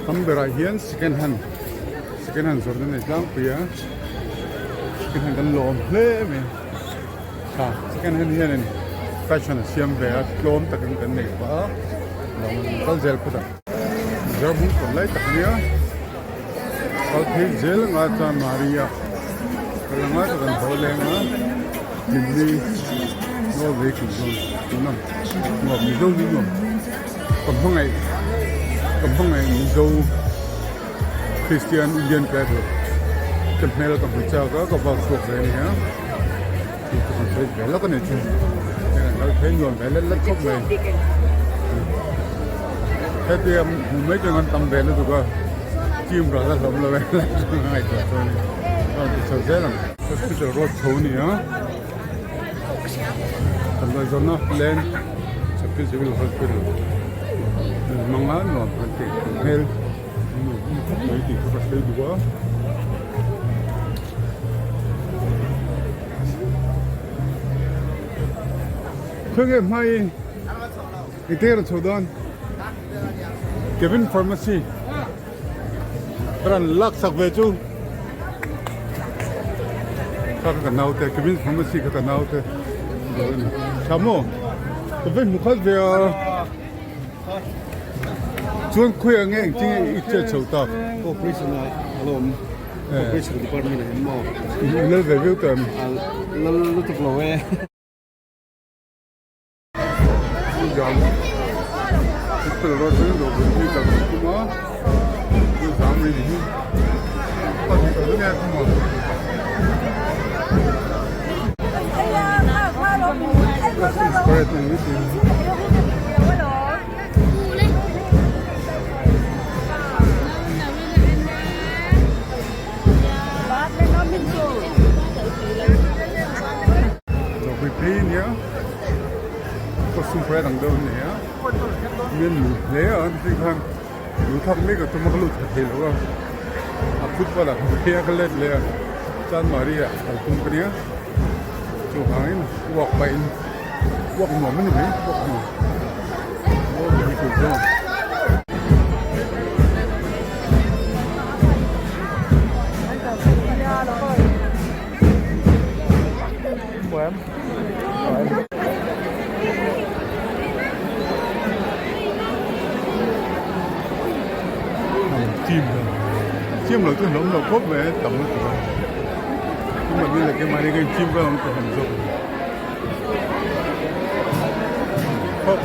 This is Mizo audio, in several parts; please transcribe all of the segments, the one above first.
Tam berah hian second hand second hand zawrhna nei tlangpui a second hand kan lawm hle mai a second hand hianin fashion a siam ve a tlawm takin kan nei pah a lo kal zel phawt ang. Mizoram hung tawn lai tak ania kal phei zel anga chuan Maria kal anga chuan kan haw leng a hlimni nawl vei kum dawn tuna nuam mizo ni nuam ka hmangaih ka hmangaih mizo Christian Indian tribal ka hmel ka hmu chak a ka vak chhuak ve ania chu ka han sawi ve lawk a ni chu heng an kal phei nuam ve let let khawp mai hetia hmu mai chuan an tam ve lutuk a team ral a hlawm lo e lai chu a ngaihtuah chuan a rawn ti chho zel ang hospital road chho a ni a damdawi zawrhna leng Chapel Civil Hospital hmanga nuam han tih hmel nuam khawp mai tih chu ka sawi duh a. Khawnge hmai engte rawn chho dawn Kevin Pharmacy ka rawn lak sak ve chu kha ka naute Kevin Pharmacy kha ka naute tha maw ka ve hmu khat ve a chuan khawiah nge engtin nge i chet chho tak Operation a alawm Operation department a hian maw lal ve viau ta em lal lutuk lo e. Zam hospital road chu dawr bul hi kal kan tum a chu zam mai ni hi a ni kal nge tum a. Inspired ang ni tin. Dawrpui phei a nia costume parade ang deuh a ni a mi an lu hle a tih khan lu thak mek a tum a ka lut thei thei lo a a football ah ka phei a ka let leh a chanmari ah kal tum ka nia chuvangin walk pahin walk nuam a ni mai walk nuam walk hi tur chuan. Chim chim lo chu hlawm lo khawp mai a tam lutuk a chumahni leh keimahni kha in chim vel ang tih han zawk khawp.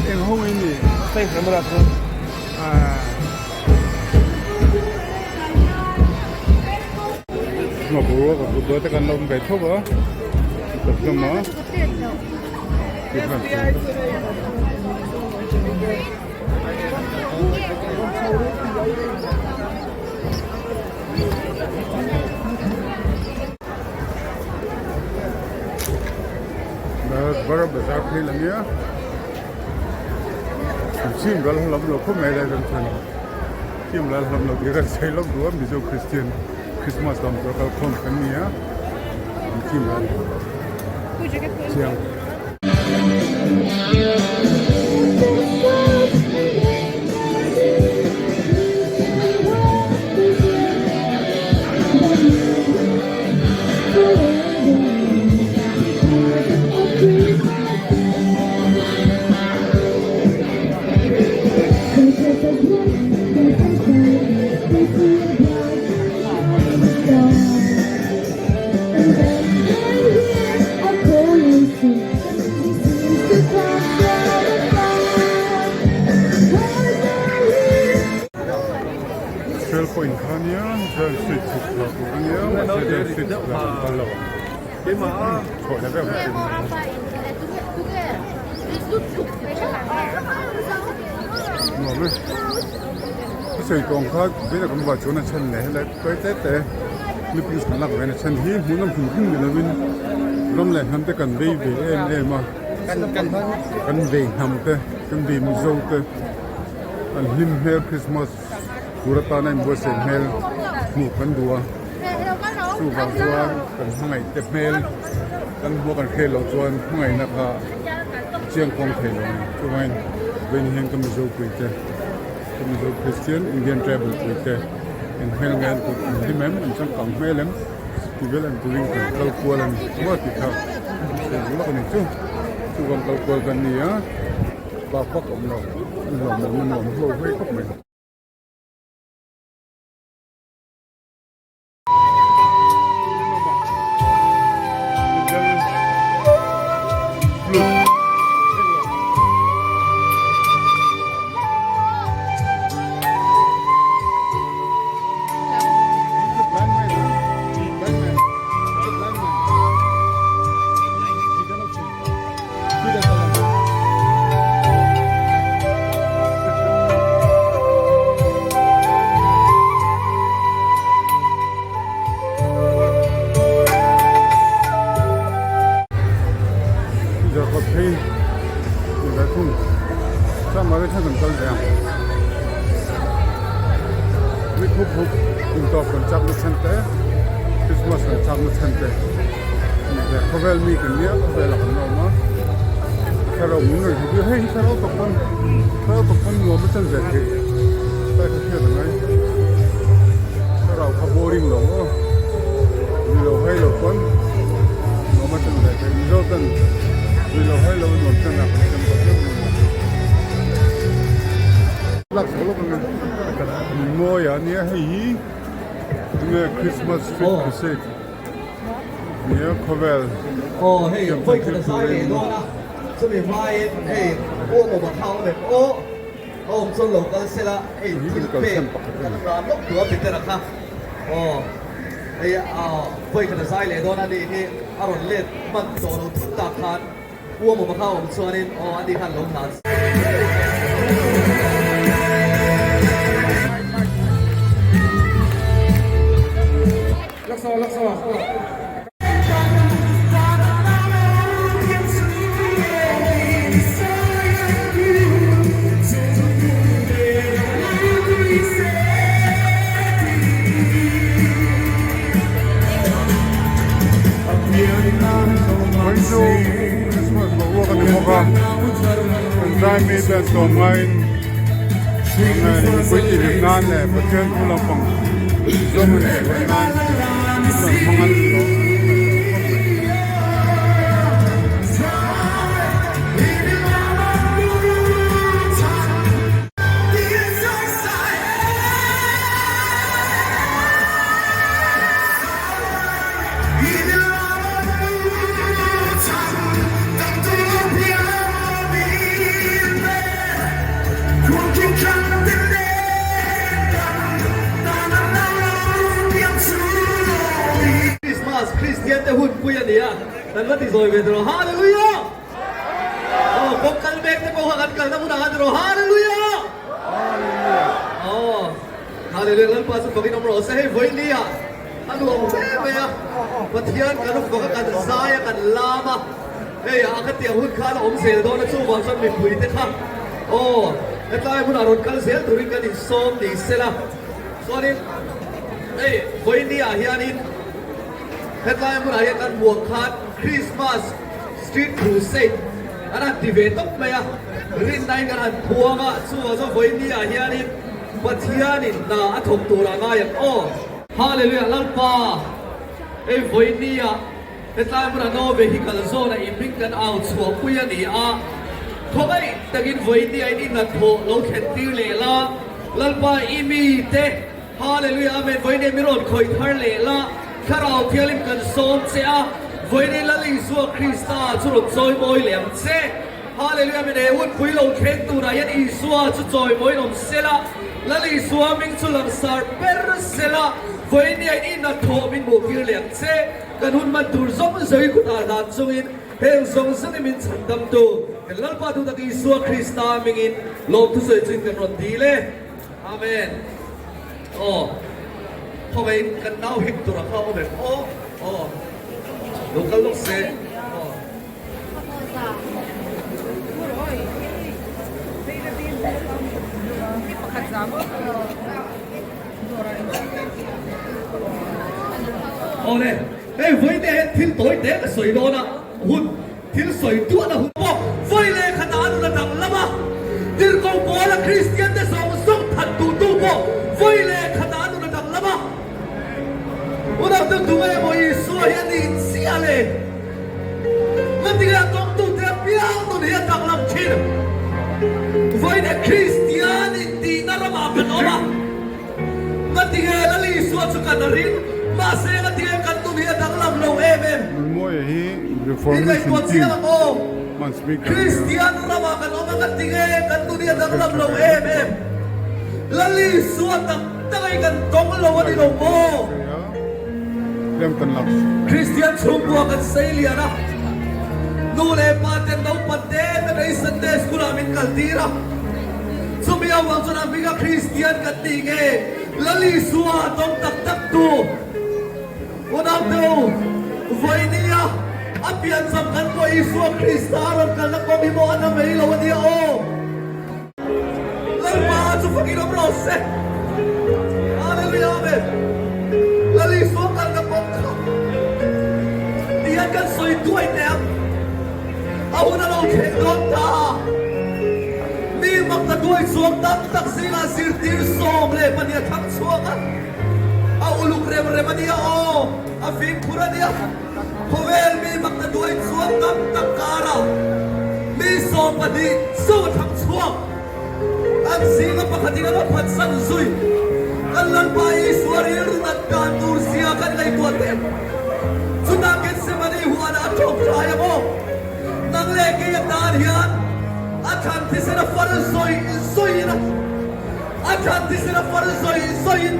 Eng ho nge ni? Nga bur a ka dawt a kan lo awm ve tho a ka hlawm a Bara bazar phei la nia. An chim ral hlawm lo khawp mai lai kan chuan chim ral hlawm lo tih kan sawi lawk duh a Mizo Christian Christmas lawm tur a kal khawm kan ni a an chim ral chiang. Trail point kha nia trail street chhuk thla tur a nia mahse trail street chhuk thla kan kal lo ang chhuah na ber Nuam e. Ka sawi tawng kha vena kan buai chuan a chhan leh helai tawi te te clippings kan lak vena chhan hi hmuhnawm hrim hrim ni lovin ram leh hnam te kan vei ve em em a kan vei hnam te kan vei mizo te an hlim hmel Christmas tur atana inbuatsaih hmel hmuh kan duh a chuvang chuan kan hmangaih te hmel kan hmuh kan hriat loh chuan hmangaihna kha chiang kawng thei lo a ni chuvangin vawiin hian ka mizo pui te ka mizo Christian Indian tribal pui te eng hmel nge an kut an hlim em an changkang hmel em tih vel an turin kan kal kual a ni maw tih kha sawi duh lawk a ni chu chuvang kal kual kan ni a bak vak a awm lo an hlawm awm a nuam hlawh hle khawp mai. Zarkawt phei ni ve thung chuan mah hian kan kal ve ang ni khup khup intawp kan chak na chhan te Christmas kan chak na chhan te ni ve khawvel mi kan nia khawvel ah kan la awm a thlarau min rawn hmu hei hi thlarau tak pawn thlarau tak pawn nuam a chan ve theih tlai kha hriat angai thlarau kha boring lo aw ni lo hai lo pawn nuam a chan ve theih mizo ten ni lo hai lo nuam chan ah kan chan tawh deuh mai lak chho lawk anga mawi ah nia hei hi tinge Christmas street crusade nia khawvel Aw hei vawi khat a zai leh dawn a chumi hmain hei aw maw ma thau leh aw a awm chuan lo kal sela hei thil pek kan ran lawk tur a Petera kha aw hei vawi khat a zai leh dawn a ni hi a rawn let hman tawh lo thut tak khan Pu Amawma kha awm chuanin aw ani khan lo hlan. Vawichu Christmas boruak a ni bawk a kan zai mi te an tlawm ngaiin mipui tihlim nan leh Pathian thu lampang zawng a nih theih nan an hmang an lo Christmas Kristian te hun pui a ni a, kan va ti zawi ve tawh Hallelujah! Aw kawng kal mek te pawh kha kan kalna hmunah khan ti rawh Hallelujah! Aw Hallelujah Lalpa chu fakin awm rawh se hei vawiin ah A nuam hle mai a, Pathian kan fak a, kan zai a, kan lam a, hei a khatiang hun khan a awm zel dawn a, chuvang chuan mipui te kha aw. Hetlai hmunah rawn kal zel turin kan insawm ni sela. Chuanin hei vawiini ah hianin hetlai hmunah hian kan hmuh ang khan Christmas Street Crusade an han ti ve tawp mai a, rinnain kan han phuang a, chuvang chuan vawiini ah hianin Pathianin hna a thawk turah ngai ang aw. Hallelujah Lalpa hei vawiini ah Hetlai hmunah no vehicle zawn a inring kan au chhuahpui a ni a, khawngaih takin vawiin a in inhnathawh lo thlen tir leh la, Lalpa i mi te, Hallelujah Amen, vawiin hi mi rawn khawih thar leh la, Thlarau Thianghlim kan sawm che a, vawiin hi Lal Isua Krista chu rawn chawimawi leh ang che. Hallelujah Amen, he hun pui lo thleng turah hian Isua chu chawimawiin awm se la, Lal Isua hming chu langsar ber se la, vawiin hi a in inhnathawh min hmuh tir leh ang che. Kan hun hman tur zawng zawng kutah hlan chungin heng zawng zawngin min chhan damtu kan Lalpa duhtak Isua Krista hmingin lawmthu sawi chungin kan rawn dil e. Amen. Aw, khawngaihin kan nau hek tur a kha awm em? Aw, aw, lo kal lawk se. Aw. Awle, hei vawi te hian thil tawi te ka sawi dawn a, hun thil sawi duah na hun pawh vawi leh khatah a nun a danglam a, tirhkoh Paula Kristian te zawng zawng that duhtu pawh vawi leh khatah a nun a danglam a, unau te tunge emaw Isua hi a ni chiah le? Ngatinge a tawngtute apiang nun hi a danglam thin? Vawiin Kristian intihna ramah kan awm a, ngatinge Lal Isua chu kan ring, mahse ngatinge kan nun hi a danglam lo em em? Nunmawia hi In Reformation ngaihtuah team chiang ang aw. hman speaker a nia. Kristian ramah kan awm a, ngatinge kan nun hi a danglam lo em em? Lal Isua tak tak hi kan tawng lo a ni lo maw? Kristian chhungkua kan sei lian a, nu leh pa ten naupang te te hi Sunday school ah min kal tir a, chumi avang chuan a hminga Kristian kan nih nge Lal Isua tawng tak tak tu Unaute u, vawinia a piancham kan pawh Isua Krista a rawn kalna kawng hi maw a na mai lo a nia aw. Lalpa chu fakin awm rawh se. Hallelujah Amen. Lal Isua kalna kawng kha tihian kan sawi duai teh ang. A hun a lo thleng dawn ta. Mi makna duai chuang tam tak zingah zirtir 12 a thang chhuak a. A uluk rem rem a nia aw, a fimkhur a nia. Khawvel mi makna duai chuang tam tak karah mi 12 chauh a thlang chhuak. An zinga pakhatin a va phatsan zui. Kan Lalpa Isua rilru nat dan tur zia kan ngaihtuah teh. Chutah Gethsemane huanah a tawk thlai a maw? Nang leh kei atan hian a thlan thisen a far zawih zawihin a A thlan thisen a far zawih zawihin,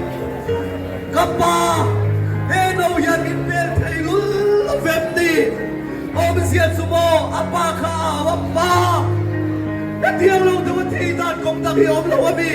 Ka pa, he no hian min pel thei lul lo vem ni? Awmzia chu maw, a pa kha a au a, Pa, hetiang lo deuh a thi dan kawng dang hi a awm lo a mi?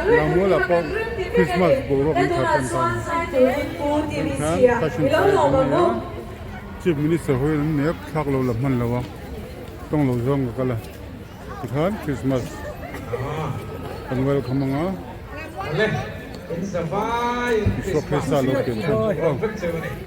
Lammuala pawh Christmas boruak an thar tan tan khan fashion show an nei a Chief Minister ho hian an nei a thlak lo la hman lo a tawng lo zawng ka kal a tikhan Christmas kan welcome ang a Isua Krista lo pian chhan.